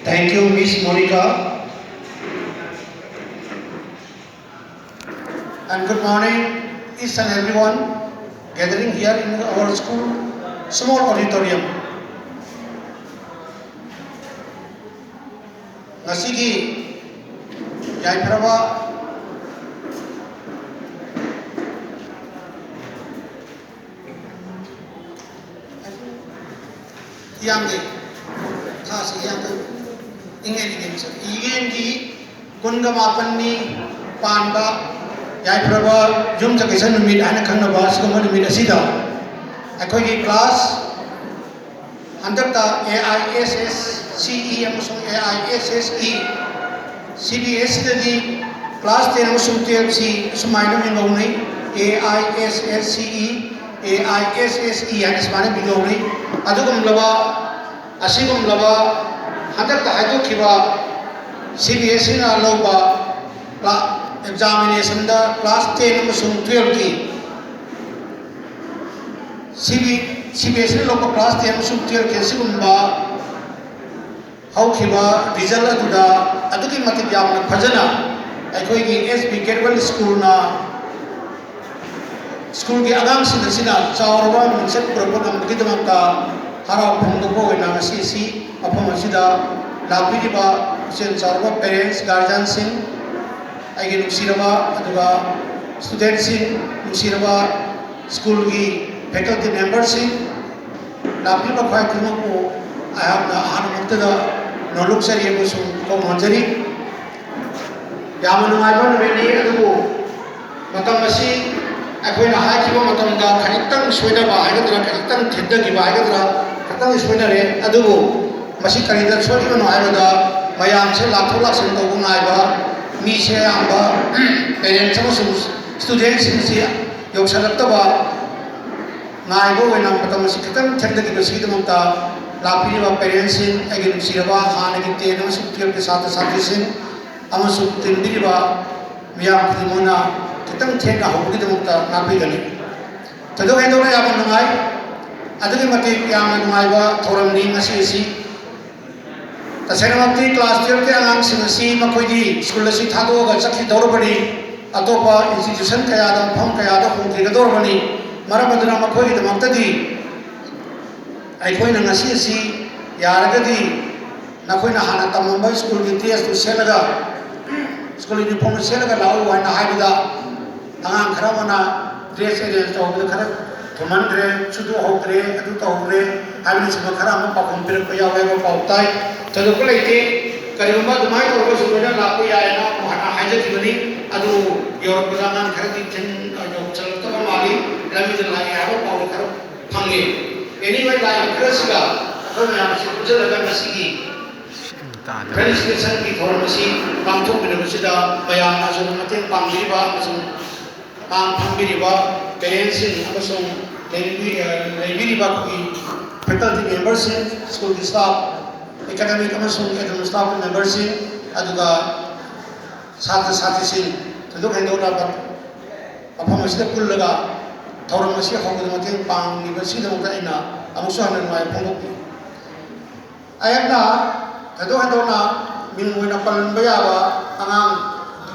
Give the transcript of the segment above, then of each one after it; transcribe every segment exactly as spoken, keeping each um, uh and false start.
Thank you, Miss Monica. And good morning, each and everyone gathering here in our school, small auditorium. ꯉꯁꯤꯒꯤ ꯌꯥꯏꯐꯔꯕ ꯏꯌꯥꯝꯒꯤ ꯊꯥꯁꯤ ꯏꯌꯥꯝꯗ ꯏꯉꯦꯟ ꯏꯉꯦꯟ ꯆꯠ-, ꯏꯉꯦꯟꯒꯤ ꯀꯨꯟꯒ ꯃꯥꯄꯟꯅꯤ ꯄꯥꯟꯕ ꯌꯥꯏꯐꯔꯕ ꯌꯨꯝꯁꯀꯩꯁ ꯅꯨꯃꯤꯠ ꯍꯥꯏꯅ ꯈꯪꯅꯕ ꯑꯁꯤꯒꯨꯝꯕ ꯅꯨꯃꯤꯠ ꯑꯁꯤꯗ ꯑꯩꯈꯣꯏꯒꯤ class ꯍꯟꯗꯛꯇ A I S S C E ꯑꯃꯁꯨꯡ A I S S E C B S E ꯗꯗꯤ class ten ꯑꯃꯁꯨꯡ twelve ꯁꯤ ꯁꯨꯃꯥꯏꯅ ꯃꯤꯡꯒꯧꯅꯩ, A I S S C E, A I S S E ꯍꯥꯏꯅ ꯁꯨꯃꯥꯏꯅ ꯃꯤꯡꯒꯧꯅꯩ꯫ ꯑꯗꯨꯒꯨꯝꯂꯕ, ꯑꯁꯤꯒꯨꯝꯂꯕ ꯍꯟꯗꯛꯇ ꯍꯥꯏꯗꯣꯛꯈꯤꯕ C B S E ꯅ ꯂꯧꯕ ꯀ꯭ꯂꯥ-, examination ꯗ class ten ꯑꯃꯁꯨꯡ twelve ꯀꯤ C B, C B S E ꯅ ꯂꯧꯕ class ten ꯑꯃꯁꯨꯡ twelve ꯀꯤ ꯑꯁꯤꯒꯨꯝꯕ ꯍꯧꯈꯤꯕ result ꯑꯗꯨꯗ ꯑꯗꯨꯛꯀꯤ ꯃꯇꯤꯛ ꯌꯥꯝꯅ ꯐꯖꯅ ꯑꯩꯈꯣꯏꯒꯤ S B Gateway School ꯅ school ꯒꯤ ꯑꯉꯥꯡꯁꯤꯡ ꯑꯁꯤꯅ ꯆꯥꯎꯔꯕ ꯃꯤꯡꯆꯠ ꯄꯨꯔꯛꯄ ꯉꯝꯕꯒꯤꯗꯃꯛꯇ ꯍꯔꯥꯎ ꯐꯣꯡꯗꯣꯛꯄ ꯑꯣꯏꯅ ꯉꯁꯤ ꯑꯁꯤ ꯃꯐꯝ ꯑꯁꯤꯗ ꯂꯥꯛꯄꯤꯔꯤꯕ ꯏꯆꯦꯜ ꯆꯥꯎꯔꯕ parents, guardian ꯁꯤꯡ, ꯑꯩꯒꯤ ꯅꯨꯡꯁꯤꯔꯕ ꯑꯗꯨꯒ student ꯁꯤꯡ, ꯅꯨꯡꯁꯤꯔꯕ school ꯒꯤ faculty member ꯁꯤꯡ, ꯂꯥꯛꯄꯤꯕ ꯈ꯭ꯋꯥꯏ ꯈꯨꯗꯤꯡꯃꯛꯄꯨ ꯑꯩꯍꯥꯛꯅ ꯑꯍꯥꯟꯕꯃꯛꯇꯗ ꯅꯣꯂꯨꯛꯆꯔꯤ ꯑꯃꯁꯨꯡ ꯈꯣꯡ ꯅꯣꯟꯖꯔꯤ꯫ ꯌꯥꯝꯅ ꯅꯨꯡꯉꯥꯏꯕ ꯅꯨꯃꯤꯠꯅꯤ, ꯑꯗꯨꯕꯨ ꯃꯇꯝ ꯑꯁꯤ ꯑꯩꯈꯣꯏꯅ ꯍꯥꯏꯈꯤꯕ ꯃꯇꯝꯗ ꯈꯖꯤꯛꯇꯪ ꯁꯣꯏꯅꯕ ꯍꯥꯏꯒꯗ꯭ꯔꯥ, ꯈꯖꯤꯛꯇꯪ ꯊꯦꯡꯊꯈꯤꯕ ꯍꯥꯏꯒꯗ꯭ꯔꯥ, ꯈꯤꯇꯪ ꯁꯣꯏꯅꯔꯦ꯫ ꯑꯗꯨꯕꯨ ꯃꯁꯤ ꯀꯔꯤꯗ ꯁꯣꯏꯔꯤꯕꯅꯣ ꯍꯥꯏꯕꯗ, ꯃꯌꯥꯝꯁꯦ ꯂꯥꯛꯊꯣꯛ ꯂꯥꯛꯁꯤꯟ ꯇꯧꯕ ꯉꯥꯏꯕ ꯃꯤꯁꯦ ꯑꯌꯥꯝꯕ parents ꯑꯃꯁꯨꯡ student ꯁꯤꯡꯁꯤ ꯌꯧꯁꯤꯜꯂꯛꯇꯕ ꯉꯥꯏꯕ ꯑꯣꯏꯅ ꯃꯇꯝ ꯑꯁꯤ ꯈꯤꯇꯪ ꯊꯦꯡꯊꯈꯤꯕꯁꯤꯒꯤꯗꯃꯛꯇ ꯂꯥꯛꯄꯤꯔꯤꯕ parents ꯁꯤꯡ, ꯑꯩꯒꯤ ꯅꯨꯡꯁꯤꯔꯕ ꯍꯥꯟꯅꯒꯤ ten ꯑꯃꯁꯨꯡ twelve ꯀꯤ ꯁꯥꯇ꯭ꯔ ꯁꯥꯇ꯭ꯔꯤꯁꯤꯡ ꯑꯃꯁꯨꯡ ꯇꯤꯟꯕꯤꯔꯤꯕ ꯃꯤꯌꯥꯝ ꯈꯨꯗꯤꯡꯃꯛꯅ ꯈꯤꯇꯪ ꯊꯦꯡꯅ ꯍꯧꯕꯒꯤꯗꯃꯛꯇ ꯉꯥꯛꯄꯤꯒꯅꯤ꯫ ꯊꯣꯏꯗꯣꯛ ꯍꯦꯟꯗꯣꯛꯅ ꯌꯥꯝꯅ ꯅꯨꯡꯉꯥꯏ꯫ ꯑꯗꯨꯛꯀꯤ ꯃꯇꯤꯛ ꯌꯥꯝꯅ ꯅꯨꯡꯉꯥꯏꯕ ꯊꯧꯔꯝꯅꯤ ꯉꯁꯤ ꯑꯁꯤ꯫ ꯇꯁꯦꯡꯅꯃꯛꯇꯤ class twelve ꯀꯤ ꯑꯉꯥꯡꯁꯤꯡ ꯑꯁꯤ ꯃꯈꯣꯏꯗꯤ ꯁ꯭ꯀꯨꯜ ꯑꯁꯤ ꯊꯥꯗꯣꯛꯑꯒ ꯆꯠꯈꯤꯗꯧꯔꯕꯅꯤ, ꯑꯇꯣꯞꯄ institution ꯀꯌꯥꯗ, ꯃꯐꯝ ꯀꯌꯥꯗ ꯍꯣꯡꯈꯤꯒꯗꯧꯔꯕꯅꯤ꯫ ꯃꯔꯝ ꯑꯗꯨꯅ ꯃꯈꯣꯏꯒꯤꯗꯃꯛꯇꯗꯤ ꯑꯩꯈꯣꯏꯅ ꯉꯁꯤ ꯑꯁꯤ ꯌꯥꯔꯒꯗꯤ ꯅꯈꯣꯏꯅ ꯍꯥꯟꯅ ꯇꯝꯃꯝꯕ ꯁ꯭ꯀꯨꯜꯒꯤ dress ꯇꯨ ꯁꯦꯠꯂꯒ, ꯁ꯭ꯀꯨꯜ uniform ꯁꯦꯠꯂꯒ ꯂꯥꯛꯎ ꯍꯥꯏꯅ ꯍꯥꯏꯕꯗ, ꯑꯉꯥꯡ ꯈꯔ ꯑꯃꯅ dress arrange ꯇꯧꯕꯗ ꯈꯔ ꯊꯨꯝꯍꯟꯈ꯭ꯔꯦ, ꯁꯨꯗꯣꯛꯍꯧꯗ꯭ꯔꯦ, ꯑꯗꯨ ꯇꯧꯍꯧꯗ꯭ꯔꯦ ꯍꯥꯏꯕꯅꯆꯤꯡꯕ ꯈꯔ ꯑꯃ ꯄꯥꯎꯈꯨꯝ ꯄꯤꯔꯛꯄ ꯌꯥꯎꯋꯦ ꯍꯥꯏꯕ ꯄꯥꯎ ꯇꯥꯏ꯫ ꯊꯣꯏꯗꯣꯛꯄ ꯂꯩꯇꯦ꯫ ꯀꯔꯤꯒꯨꯝꯕ ꯑꯗꯨꯃꯥꯏꯅ ꯇꯧꯔꯒꯁꯨ ꯂꯣꯏꯅ ꯂꯥꯛꯄ ꯌꯥꯏꯅ ꯑꯃꯨꯛ ꯍꯥꯟꯅ ꯍꯥꯏꯖꯈꯤꯕꯅꯤ꯫ ꯑꯗꯨ ꯌꯧꯔꯛꯄꯗ ꯑꯉꯥꯡ ꯈꯔꯗꯤ ꯊꯤꯟ ꯌꯧꯁꯜꯂꯛꯇꯕ ꯃꯥꯜꯂꯤ꯫ ꯂꯝꯕꯤꯗ ꯂꯥꯛꯑꯦ ꯍꯥꯏꯕ ꯄꯥꯎ ꯈꯔ ꯐꯪꯉꯤ꯫ Anyway, ꯂꯥꯛꯏꯕ ꯈꯔꯁꯤꯒ ꯑꯩꯈꯣꯏ ꯃꯌꯥꯝ ꯑꯁꯤ ꯄꯨꯟꯁꯤꯜꯂꯒ ꯉꯁꯤꯒꯤ ꯐꯦꯂꯤꯁꯤꯇꯦꯁꯟꯒꯤ ꯊꯧꯔꯝ ꯑꯁꯤ ꯄꯥꯡꯊꯣꯛꯃꯤꯟꯅꯕꯁꯤꯗ ꯃꯌꯥꯝꯅ ꯑꯆꯧꯕ ꯃꯇꯦꯡ ꯄꯥꯡꯕꯤꯔꯤꯕ ꯑꯃꯁꯨꯡ ꯄꯥꯡ ꯐꯝꯕꯤꯔꯤꯕ parents ꯁꯤꯡ ꯑꯃꯁꯨꯡ ꯂꯩꯕꯤ-, ꯑ, ꯂꯩꯕꯤꯔꯤꯕ ꯑꯩꯈꯣꯏꯒꯤ faculty member ꯁꯤꯡ, ꯁ꯭ꯀꯨꯜꯒꯤ staff, academic ꯑꯃꯁꯨꯡ admin staff member ꯁꯤꯡ, ꯑꯗꯨꯒ ꯁꯥꯇ꯭ꯔ ꯁꯥꯇ꯭ꯔꯤꯁꯤꯡ, ꯊꯣꯏꯗꯣꯛ ꯍꯦꯟꯗꯣꯛꯅ ꯃꯐꯝ ꯑꯁꯤꯗ ꯄꯨꯜꯂꯒ ꯊꯧꯔꯝ ꯑꯁꯤ ꯍꯧꯕꯗ ꯃꯇꯦꯡ ꯄꯥꯡꯂꯤꯕꯁꯤꯒꯤꯗꯃꯛꯇ ꯑꯩꯅ ꯑꯃꯨꯛꯁꯨ ꯍꯟꯅ ꯅꯨꯡꯉꯥꯏꯕ ꯐꯣꯡꯗꯣꯛꯂꯤ꯫ ꯑꯩꯍꯥꯛꯅ ꯊꯣꯏꯗꯣꯛ ꯍꯦꯟꯗꯣꯛꯅ ꯃꯤꯡ ꯑꯣꯏꯅ ꯄꯜꯂꯝꯕ ꯌꯥꯕ ꯑꯉꯥꯡ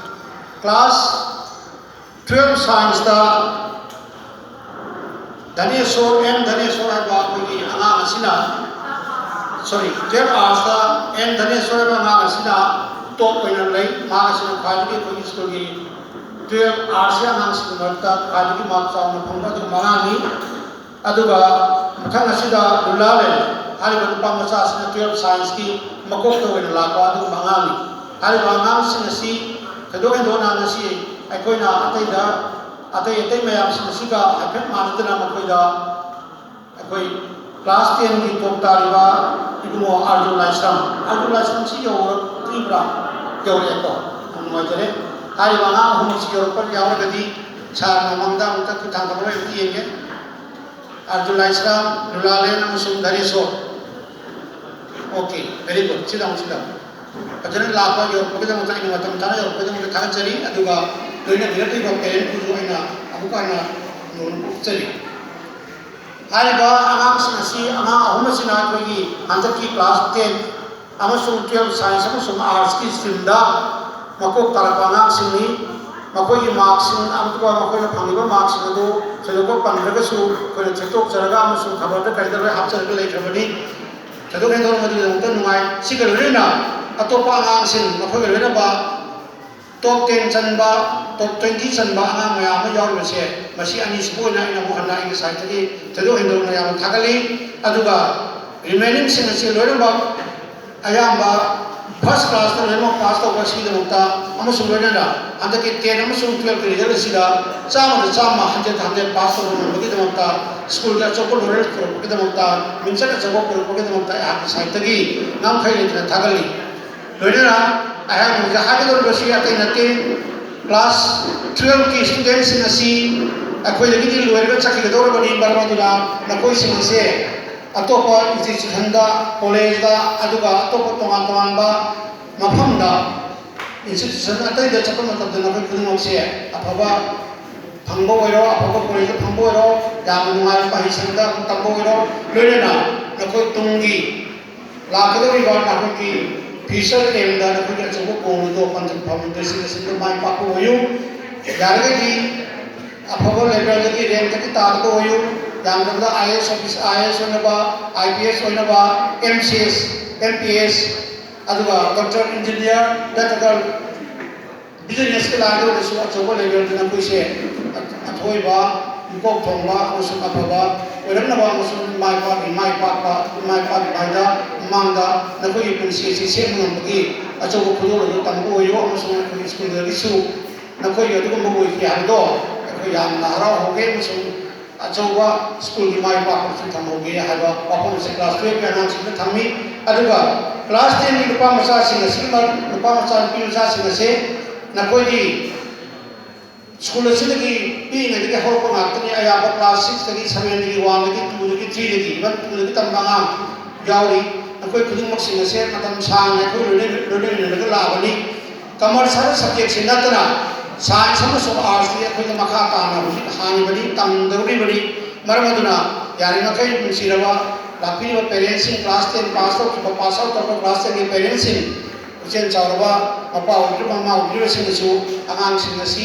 class twelve science ꯇ ꯙꯅꯦꯁꯣꯔ, ꯑꯦꯟ ꯙꯅꯦꯁꯣꯔ ꯍꯥꯏꯕ ꯑꯩꯈꯣꯏꯒꯤ ꯑꯉꯥꯡ ꯑꯁꯤꯅ, sorry, twelve arts ꯇ ꯑꯦꯟ ꯙꯅꯦꯁꯣꯔ ꯍꯥꯏꯕ ꯑꯉꯥꯡ ꯑꯁꯤꯅ top ꯑꯣꯏꯅ ꯂꯩ꯫ ꯃꯍꯥꯛ ꯑꯁꯤꯅ ꯈ꯭ꯋꯥꯏꯗꯒꯤ ꯑꯩꯈꯣꯏꯒꯤ ꯁ꯭ꯀꯨꯜꯒꯤ twelve arts ꯀꯤ ꯑꯉꯥꯡꯁꯤꯡꯒꯤ ꯃꯔꯛꯇ ꯈ꯭ꯋꯥꯏꯗꯒꯤ mark ꯆꯥꯎꯅ ꯐꯪꯕ ꯑꯗꯨꯒꯨꯝꯕ ꯑꯉꯥꯡꯅꯤ꯫ ꯑꯗꯨꯒ ꯃꯊꯪ ꯑꯁꯤꯗ ꯂꯨꯂꯥꯂꯦꯟ ꯍꯥꯏꯔꯤꯕ ꯅꯨꯄꯥ ꯃꯆꯥ ꯑꯁꯤꯅ twelve science ꯀꯤ ꯃꯀꯣꯛꯇ ꯑꯣꯏꯅ ꯂꯥꯛꯄ ꯑꯗꯨꯒꯨꯝꯕ ꯑꯉꯥꯡꯅꯤ꯫ ꯍꯥꯏꯔꯤꯕ ꯑꯉꯥꯡꯁꯤꯡ ꯑꯁꯤ ꯊꯣꯏꯗꯣꯛ ꯍꯦꯟꯗꯣꯛꯅ ꯉꯁꯤ ꯑꯩꯈꯣꯏꯅ ꯑꯇꯩꯗ, ꯑꯇꯩ ꯑꯇꯩ ꯃꯌꯥꯝꯁꯤꯡ ꯑꯁꯤꯒ ꯍꯥꯏꯐꯦꯠ ꯃꯥꯟꯅꯗꯅ ꯃꯈꯣꯏꯗ ꯑꯩꯈꯣꯏ class ten ꯒꯤ top ꯇꯥꯔꯤꯕ ꯏꯕꯨꯡꯉꯣ ꯑꯥꯔꯖꯨ ꯂꯥꯏꯁ꯭ꯔꯝ, ꯑꯥꯔꯖꯨ ꯂꯥꯏꯁ꯭ꯔꯝꯁꯤ ꯌꯧꯔꯛꯇ꯭ꯔꯤꯕ꯭ꯔꯥ? ꯌꯧꯔꯛꯑꯦꯀꯣ, ꯌꯥꯝ ꯅꯨꯡꯉꯥꯏꯖꯔꯦ꯫ ꯍꯥꯏꯔꯤꯕ ꯑꯉꯥꯡ ꯑꯍꯨꯝꯃꯛꯁꯤ ꯌꯧꯔꯛꯄ ꯌꯥꯎꯔꯒꯗꯤ ꯁꯥꯔ ꯃꯃꯥꯡꯗ ꯑꯃꯨꯛꯇ ꯈꯨꯠ ꯊꯥꯡꯒꯠꯂꯒ ꯑꯝꯇ ꯌꯦꯡꯒꯦ꯫ ꯑꯥꯔꯖꯨ ꯂꯥꯏꯁ꯭ꯔꯝ, ꯂꯨꯂꯥꯂꯦꯟ ꯑꯃꯁꯨꯡ ꯙꯅꯦꯁꯣꯔ꯫ Okay, very good. Sit down, sit down. ꯐꯖꯅ ꯂꯥꯛꯄ ꯌꯧꯔꯛꯄꯒꯤꯗꯃꯛꯇ ꯑꯩꯅ ꯃꯇꯝ ꯆꯥꯅ ꯌꯧꯔꯛꯄꯒꯤꯗꯃꯛꯇ ꯊꯥꯒꯠꯆꯔꯤ꯫ ꯑꯗꯨꯒ ꯂꯣꯏꯅꯕꯤꯔꯛꯂꯤꯕ parent ꯈꯣꯏꯁꯨ ꯑꯩꯅ ꯑꯃꯨꯛꯀ ꯍꯟꯅ ꯅꯧꯅ ꯐꯣꯡꯗꯣꯛꯆꯔꯤ꯫ ꯍꯥꯏꯔꯤꯕ ꯑꯉꯥꯡꯁꯤꯡ ꯑꯁꯤ, ꯑꯉꯥꯡ ꯑꯍꯨꯝ ꯑꯁꯤꯅ ꯑꯩꯈꯣꯏꯒꯤ ꯍꯟꯗꯛꯀꯤ class ten ꯑꯃꯁꯨꯡ twelve science ꯑꯃꯁꯨꯡ artsꯀꯤ streamꯗ ꯃꯀꯣꯛ ꯇꯥꯔꯛꯄ ꯑꯉꯥꯡꯁꯤꯡꯅꯤ꯫ ꯃꯈꯣꯏꯒꯤ markꯁꯤꯡ, ꯑꯗꯨꯒ ꯃꯈꯣꯏꯅ ꯐꯪꯂꯤꯕ markꯁꯤꯡ ꯑꯗꯨ ꯊꯣꯏꯗꯣꯛꯄ ꯄꯟꯗ꯭ꯔꯒꯁꯨ ꯑꯩꯈꯣꯏꯅ ꯊꯦꯠꯇꯣꯛꯆꯔꯒ ꯑꯃꯁꯨꯡ ꯈꯕꯔꯗ ꯀꯔꯤꯗ ꯂꯣꯏ ꯍꯥꯞꯆꯔꯒ ꯂꯩꯈ꯭ꯔꯕꯅꯤ꯫ ꯊꯣꯏꯗꯣꯛ ꯍꯦꯟꯗꯣꯛꯅ ꯃꯗꯨꯒꯤꯗꯃꯛꯇ ꯅꯨꯡꯉꯥꯏ꯫ ꯁꯤꯒ ꯂꯣꯏꯅꯅ ꯑꯇꯣꯞꯄ ꯑꯉꯥꯡꯁꯤꯡ, ꯃꯈꯣꯏꯒ ꯂꯣꯏꯅꯕ top ten ꯆꯟꯕ, top twenty ꯆꯟꯕ ꯑꯉꯥꯡ ꯃꯌꯥꯝ ꯑꯃ ꯌꯥꯎꯔꯤꯕꯁꯦ, ꯃꯁꯤ ꯑꯅꯤꯁꯨꯕ ꯑꯣꯏꯅ ꯑꯩꯅ ꯑꯃꯨꯛ ꯍꯟꯅ ꯑꯩꯒꯤ sideꯇꯒꯤ ꯊꯣꯏꯗꯣꯛ ꯍꯦꯟꯗꯣꯛꯅ ꯌꯥꯝꯅ ꯊꯥꯒꯠꯂꯤ꯫ ꯑꯗꯨꯒ remainingꯁꯤꯡ ꯑꯁꯤ ꯂꯣꯏꯅꯃꯛ ꯑꯌꯥꯝꯕ first classꯇ ꯂꯣꯏꯅꯃꯛ pass ꯇꯧꯕ ꯑꯁꯤꯒꯤꯗꯃꯛꯇ, ꯑꯃꯁꯨꯡ ꯂꯣꯏꯅꯅ ꯍꯟꯗꯛꯀꯤ ten ꯑꯃꯁꯨꯡ twelveꯀꯤ result ꯑꯁꯤꯗ ꯆꯥꯝꯃꯗ ꯆꯥꯝꯃ, hundred hundred pass ꯇꯧꯕ ꯉꯝꯕꯒꯤꯗꯃꯛꯇ, schoolꯗ ꯑꯆꯧꯕ laurel ꯄꯨꯔꯛꯄꯒꯤꯗꯃꯛꯇ, ꯃꯤꯡꯆꯠ ꯑꯆꯧꯕ ꯄꯨꯔꯛꯄꯒꯤꯗꯃꯛꯇ ꯑꯩꯍꯥꯛꯀꯤ sideꯇꯒꯤ ꯉꯝꯈꯩ ꯂꯩꯇꯅ ꯊꯥꯒꯠꯂꯤ꯫ ꯂꯣꯏꯅꯅ ꯑꯩꯍꯥꯛꯅ ꯍꯧꯖꯤꯛ ꯍꯥꯏꯒꯗꯧꯔꯤꯕꯁꯤ ꯑꯇꯩ ꯅꯠꯇꯦ, class twelveꯀꯤ studentꯁꯤꯡ ꯑꯁꯤ ꯑꯩꯈꯣꯏꯗꯒꯤꯗꯤ ꯂꯣꯏꯔꯒ ꯆꯠꯈꯤꯒꯗꯧꯔꯕꯅꯤ꯫ ꯃꯔꯝ ꯑꯗꯨꯅ ꯅꯈꯣꯏꯁꯤꯡ ꯑꯁꯦ ꯑꯇꯣꯞꯄ institutionꯗ, collegeꯗ, ꯑꯗꯨꯒ ꯑꯇꯣꯞꯄ ꯇꯣꯉꯥꯟ ꯇꯣꯉꯥꯟꯕ ꯃꯐꯝꯗ, institution ꯑꯇꯩꯗ ꯆꯠꯄ ꯃꯇꯝꯗ ꯅꯈꯣꯏ ꯈꯨꯗꯤꯡꯃꯛꯁꯦ ꯑꯐꯕ ꯐꯪꯕ ꯑꯣꯏꯔꯣ, ꯑꯐꯕ collegeꯇ ꯐꯪꯕ ꯑꯣꯏꯔꯣ, ꯌꯥꯝꯅ ꯅꯨꯡꯉꯥꯏꯕ ꯃꯍꯩꯁꯪꯗ ꯇꯝꯕ ꯑꯣꯏꯔꯣ, ꯂꯣꯏꯅꯅ ꯅꯈꯣꯏ ꯇꯨꯡꯒꯤ ꯂꯥꯛꯀꯗꯧꯔꯤꯕ ꯅꯈꯣꯏꯒꯤ future aimꯗ ꯅꯈꯣꯏꯒꯤ ꯑꯆꯧꯕ goal ꯑꯗꯨ ꯄꯥꯟꯗꯝ ꯐꯝꯗ destination ꯑꯗꯨ ꯃꯥꯏ ꯄꯥꯛꯄ ꯑꯣꯏꯌꯨ꯫ ꯌꯥꯔꯒꯗꯤ ꯑꯐꯕ levelꯗꯒꯤ rankꯇꯒꯤ ꯇꯥꯗꯕ ꯑꯣꯏꯌꯨ꯫ ꯌꯥꯝꯗ꯭ꯔꯕꯗ IAS officer, IAS ꯑꯣꯏꯅꯕ, IPS ꯑꯣꯏꯅꯕ, MCS, MPS, ꯑꯗꯨꯒ doctor, engineer ꯅꯠꯇ꯭ꯔꯒ businessꯀꯤ lineꯗ ꯑꯣꯏꯔꯁꯨ ꯑꯆꯧꯕ levelꯗ ꯅꯈꯣꯏꯁꯦ ꯑꯊꯣꯏꯕ, ꯃꯀꯣꯛ ꯊꯣꯡꯕ ꯑꯃꯁꯨꯡ ꯑꯐꯕ ꯑꯣꯏꯔꯛꯅꯕ ꯑꯃꯁꯨꯡ ꯃꯥꯏ ꯄꯥꯛ-, ꯃꯥꯏ ꯄꯥꯛꯄ, ꯃꯥꯏ ꯄꯥꯛꯄ ꯍꯥꯏꯗ ꯃꯃꯥꯡꯗ ꯅꯈꯣꯏꯒꯤ ꯄꯨꯟꯁꯤ ꯑꯁꯤ ꯁꯦꯝꯕ ꯉꯝꯕꯒꯤ ꯑꯆꯧꯕ ꯈꯨꯗꯣꯜ ꯑꯗꯨ ꯇꯝꯕ ꯑꯣꯏꯌꯨ, ꯑꯃꯁꯨꯡ ꯑꯩꯈꯣꯏꯒꯤ schoolꯗꯒꯤꯁꯨ ꯅꯈꯣꯏꯒꯤ ꯑꯗꯨꯒꯨꯝꯕ ꯑꯣꯏꯈꯤ ꯍꯥꯏꯕꯗꯣ ꯑꯩꯈꯣꯏ ꯌꯥꯝꯅ ꯍꯔꯥꯎ ꯍꯧꯒꯦ ꯑꯃꯁꯨꯡ ꯑꯆꯧꯕ schoolꯒꯤ ꯃꯥꯏ ꯄꯥꯛꯄꯁꯨ ꯊꯝꯍꯧꯒꯦ ꯍꯥꯏꯕ ꯋꯥꯐꯝ ꯑꯁꯤ class twelveꯀꯤ ꯑꯉꯥꯡꯁꯤꯡꯗ ꯊꯝꯃꯤ꯫ ꯑꯗꯨꯒ class tenꯒꯤ ꯅꯨꯄꯥ ꯃꯆꯥꯁꯤꯡ ꯑꯁꯤ, ꯅꯨꯄꯥ ꯃꯆꯥ, ꯅꯨꯄꯤ ꯃꯆꯥꯁꯤꯡ ꯑꯁꯤ ꯅꯈꯣꯏꯒꯤ school ꯑꯁꯤꯗꯒꯤ ꯄꯤꯛꯏꯉꯩꯗꯒꯤ ꯍꯧꯔꯛꯄ ꯉꯥꯛꯇꯅꯤ꯫ ꯑꯌꯥꯝꯕ class sixꯇꯒꯤ, sevenꯗꯒꯤ, oneꯗꯒꯤ, twoꯗꯒꯤ, threeꯗꯒꯤ, even twoꯗꯒꯤ ꯇꯝꯕ ꯑꯉꯥꯡ ꯌꯥꯎꯔꯤ꯫ ꯅꯈꯣꯏ ꯈꯨꯗꯤꯡꯃꯛꯁꯤꯡ ꯑꯁꯦ ꯃꯇꯝ ꯁꯥꯡꯅ ꯑꯩꯈꯣꯏ ꯂꯣꯏꯅ-, ꯂꯣꯏꯅꯃꯤꯟꯅꯔꯒ ꯂꯥꯛꯑꯕꯅꯤ꯫ Commerce ꯍꯥꯏꯕ subjectꯁꯤ ꯅꯠꯇꯅ science ꯑꯃꯁꯨꯡ artsꯇꯤ ꯑꯩꯈꯣꯏꯗ ꯃꯈꯥ ꯇꯥꯅ ꯍꯧꯖꯤꯛ ꯍꯥꯡꯉꯤꯕꯅꯤ, ꯇꯝꯗꯧꯔꯤꯕꯅꯤ꯫ ꯃꯔꯝ ꯑꯗꯨꯅ ꯌꯥꯔꯤꯃꯈꯩ ꯅꯨꯡꯁꯤꯔꯕ ꯂꯥꯛꯄꯤꯔꯤꯕ ꯄꯦꯔꯦꯟꯁꯁꯤꯡ, ꯀ꯭ꯂꯥꯁ ꯇꯦꯟ ꯄꯥꯁ ꯇꯧꯈꯤꯕ, ꯄꯥꯁ ꯑꯥꯎꯠ ꯇꯧꯔꯕ ꯀ꯭ꯂꯥꯁ ꯇꯦꯟꯒꯤ ꯄꯦꯔꯦꯟꯁꯁꯤꯡ, ꯄꯨꯛꯆꯦꯜ ꯆꯥꯎꯔꯕ ꯃꯄꯥ ꯑꯣꯏꯕꯤꯔꯤꯕ ꯃꯃꯥ ꯑꯣꯏꯕꯤꯔꯤꯕꯁꯤꯡꯅꯁꯨ ꯑꯉꯥꯡꯁꯤꯡ ꯑꯁꯤ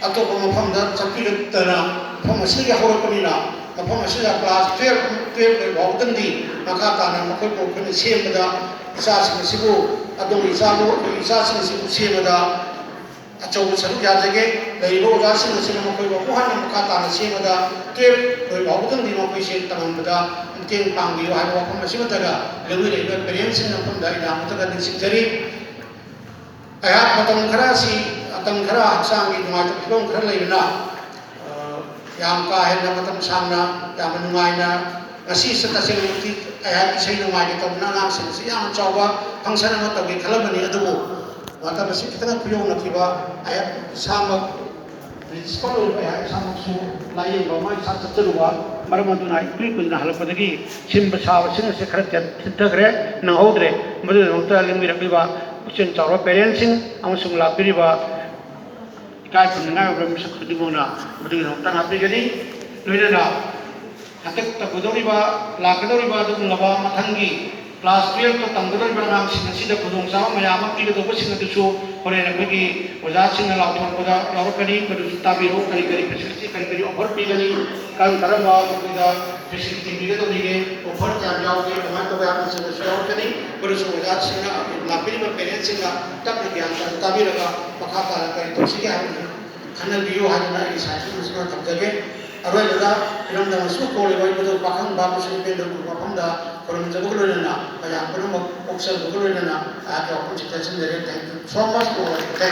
ꯑꯇꯣꯞꯄ ꯃꯐꯝꯗ ꯆꯠꯄꯤꯔꯛꯇꯅ ꯃꯐꯝ ꯑꯁꯤꯗꯒꯤ ꯍꯧꯔꯛꯄꯅꯤꯅ, ꯃꯐꯝ ꯑꯁꯤꯗ ꯀ꯭ꯂꯥꯁ ꯇꯨꯌꯦꯜꯐ, ꯇꯨꯌꯦꯜꯐ ꯂꯣꯏꯕ ꯐꯥꯎꯕꯗꯪꯗꯤ ꯃꯈꯥ ꯇꯥꯅ ꯃꯈꯣꯏꯕꯨ ꯑꯩꯈꯣꯏꯅ ꯁꯦꯝꯕꯗ, ꯏꯆꯥꯁꯤꯡ ꯑꯁꯤꯕꯨ, ꯑꯗꯣꯝꯒꯤ ꯏꯆꯥꯕꯨ, ꯑꯩꯈꯣꯏꯒꯤ ꯏꯆꯥꯁꯤꯡ ꯑꯁꯤꯕꯨ ꯁꯦꯝꯕꯗ ꯑꯆꯧꯕ ꯁꯔꯨꯛ ꯌꯥꯖꯒꯦ꯫ ꯂꯩꯔꯤꯕ ꯑꯣꯖꯥꯁꯤꯡ ꯑꯁꯤꯅ ꯃꯈꯣꯏꯕꯨ ꯑꯃꯨꯛ ꯍꯟꯅ ꯃꯈꯥ ꯇꯥꯅ ꯁꯦꯝꯕꯗ, ꯇꯨꯌꯦꯜꯐ ꯂꯣꯏꯕ ꯐꯥꯎꯕꯗꯪꯗꯤ ꯃꯈꯣꯏꯁꯦ ꯇꯝꯍꯟꯕꯗ ꯃꯇꯦꯡ ꯄꯥꯡꯕꯤꯌꯨ ꯍꯥꯏꯕ ꯋꯥꯐꯝ ꯑꯁꯤꯃꯇꯒ ꯂꯧꯃꯤꯟꯅꯔꯤꯕ ꯄꯦꯔꯦꯟꯁꯁꯤꯡ ꯃꯐꯝꯗ ꯑꯩꯅ ꯑꯃꯨꯛꯇꯒ ꯅꯤꯡꯁꯤꯡꯖꯔꯤ꯫ ꯑꯩꯍꯥꯛ ꯃꯇꯝ ꯈꯔ ꯑꯁꯤ, ꯃꯇꯝ ꯈꯔ ꯍꯛꯆꯥꯡꯒꯤ ꯅꯨꯡꯉꯥꯏꯇꯕ ꯐꯤꯕꯝ ꯈꯔ ꯂꯩꯕꯅ, ꯑ, ꯌꯥꯝ ꯀꯥ ꯍꯦꯟꯅ ꯃꯇꯝ ꯁꯥꯡꯅ ꯌꯥꯝꯅ ꯅꯨꯡꯉꯥꯏꯅ, ꯉꯁꯤ ꯇꯁꯦꯡꯅ ꯃꯇꯤꯛ ꯑꯩꯍꯥꯛ ꯏꯁꯩ ꯅꯨꯡꯉꯥꯏꯒꯦ ꯇꯧꯗꯅ ꯑꯉꯥꯡꯁꯤꯡ ꯑꯁꯤ ꯌꯥꯝꯅ ꯆꯥꯎꯕ ꯐꯪꯁꯟ ꯑꯃ ꯇꯧꯒꯦ ꯈꯜꯂꯝꯕꯅꯤ꯫ ꯑꯗꯨꯕꯨ ꯃꯇꯝ ꯑꯁꯤ ꯈꯤꯇꯪ ꯈꯨꯌꯧꯅꯈꯤꯕ, ꯑꯩꯍꯥꯛ ꯏꯁꯥꯃꯛ ꯄ꯭ꯔꯤꯟꯁꯤꯄꯥꯜ ꯑꯣꯏꯕ ꯑꯩꯍꯥꯛ ꯏꯁꯥꯃꯛꯁꯨ ꯂꯥꯏꯌꯦꯡꯕ ꯑꯃ ꯏꯁꯥ ꯆꯠꯆꯔꯨꯕ ꯃꯔꯝ ꯑꯗꯨꯅ ꯑꯩ ꯏꯀꯨꯏ ꯀꯨꯏꯗꯅ ꯍꯜꯂꯛꯄꯗꯒꯤ ꯁꯤꯟꯕ ꯁꯥꯕꯁꯤꯡ ꯑꯁꯤ ꯈꯔ ꯊꯦ-, ꯊꯦꯡꯊꯈ꯭ꯔꯦ, ꯅꯪꯍꯧꯗ꯭ꯔꯦ꯫ ꯃꯗꯨꯒꯤꯗꯃꯛꯇ ꯂꯦꯡꯕꯤꯔꯛꯂꯤꯕ ꯄꯨꯛꯆꯦꯜ ꯆꯥꯎꯔꯕ ꯄꯦꯔꯦꯟꯁꯁꯤꯡ ꯑꯃꯁꯨꯡ ꯂꯥꯛꯄꯤꯔꯤꯕ ꯏꯀꯥꯏ ꯈꯨꯝꯅꯉꯥꯏ ꯑꯣꯏꯕ ꯃꯤꯁꯛ ꯈꯨꯗꯤꯡꯃꯛꯅ ꯃꯗꯨꯒꯤꯗꯃꯛꯇ ꯉꯥꯛꯄꯤꯒꯅꯤ꯫ ꯂꯣꯏꯅꯅ ꯍꯟꯗꯛ ꯇꯧꯒꯗꯧꯔꯤꯕ, ꯂꯥꯛꯀꯗꯧꯔꯤꯕ ꯑꯗꯨꯒꯨꯝꯂꯕ ꯃꯊꯪꯒꯤ ꯀ꯭ꯂꯥꯁ ꯇꯨꯌꯦꯜꯐꯇ ꯇꯝꯒꯗꯧꯔꯤꯕ ꯑꯉꯥꯡꯁꯤꯡ ꯑꯁꯤꯗ ꯈꯨꯗꯣꯡꯆꯥꯕ ꯃꯌꯥꯝ ꯑꯃ ꯄꯤꯒꯗꯧꯕꯁꯤꯡ ꯑꯗꯨꯁꯨ ꯍꯣꯔꯦꯟ ꯑꯩꯈꯣꯏꯒꯤ ꯑꯣꯖꯥꯁꯤꯡꯅ ꯂꯥꯎꯊꯣꯔꯛꯄꯗ ꯌꯥꯎꯔꯛꯀꯅꯤ꯫ ꯃꯗꯨꯁꯨ ꯇꯥꯕꯤꯔꯣ, ꯀꯔꯤ ꯀꯔꯤ ꯐꯦꯁꯤꯂꯤꯇꯤ, ꯀꯔꯤ ꯀꯔꯤ ꯑꯣꯐꯔ ꯄꯤꯒꯅꯤ, ꯀꯔꯝ ꯀꯔꯝꯕ ꯃꯈꯣꯏꯗ ꯐꯦꯁꯤꯂꯤꯇꯤ ꯄꯤꯒꯗꯧꯔꯤꯒꯦ, ꯑꯣꯐꯔ ꯀꯌꯥꯝ ꯌꯥꯎꯒꯦ, ꯀꯃꯥꯏꯅ ꯇꯧꯒꯦ ꯍꯥꯏꯕꯅꯆꯤꯡꯕꯁꯨ ꯌꯥꯎꯔꯛꯀꯅꯤ꯫ ꯃꯗꯨꯁꯨ ꯑꯣꯖꯥꯁꯤꯡꯅ, ꯂꯥꯛꯄꯤꯔꯤꯕ ꯄꯦꯔꯦꯟꯁꯁꯤꯡꯅ ꯇꯞꯅ ꯒ꯭ꯌꯥꯟ ꯇꯥꯅ ꯇꯥꯕꯤꯔꯒ ꯃꯈꯥ ꯇꯥꯅ ꯀꯔꯤ ꯇꯧꯁꯤꯒꯦ ꯍꯥꯏꯕꯗꯨ ꯈꯟꯅꯕꯤꯌꯨ ꯍꯥꯏꯗꯨꯅ ꯑꯩꯒꯤ ꯁꯥꯏꯠꯇꯒꯤ ꯃꯁꯤꯃ ꯊꯝꯖꯒꯦ꯫ ꯑꯔꯣꯏꯕꯗ ꯏꯔꯝꯗꯝ ꯑꯁꯤꯕꯨ ꯀꯣꯜꯂꯤꯕ ꯏꯕꯨꯙꯧ ꯄꯥꯈꯪ ꯕꯥ ꯀ꯭ꯔꯤꯁꯅ ꯄꯦꯟꯗ꯭ꯔ ꯒꯨꯔꯨ ꯃꯐꯝꯗ ꯈꯨꯔꯨꯝꯖꯕꯒ ꯂꯣꯏꯅꯅ ꯃꯌꯥꯝ ꯄꯨꯝꯅꯃꯛ ꯑꯣꯛꯆꯕꯒ ꯂꯣꯏꯅꯅ ꯑꯩꯍꯥꯛꯀꯤ ꯋꯥꯐꯝꯁꯤ ꯇꯦꯟꯁꯤꯟꯖꯔꯦ꯫ Thank you so much to all. Thank you.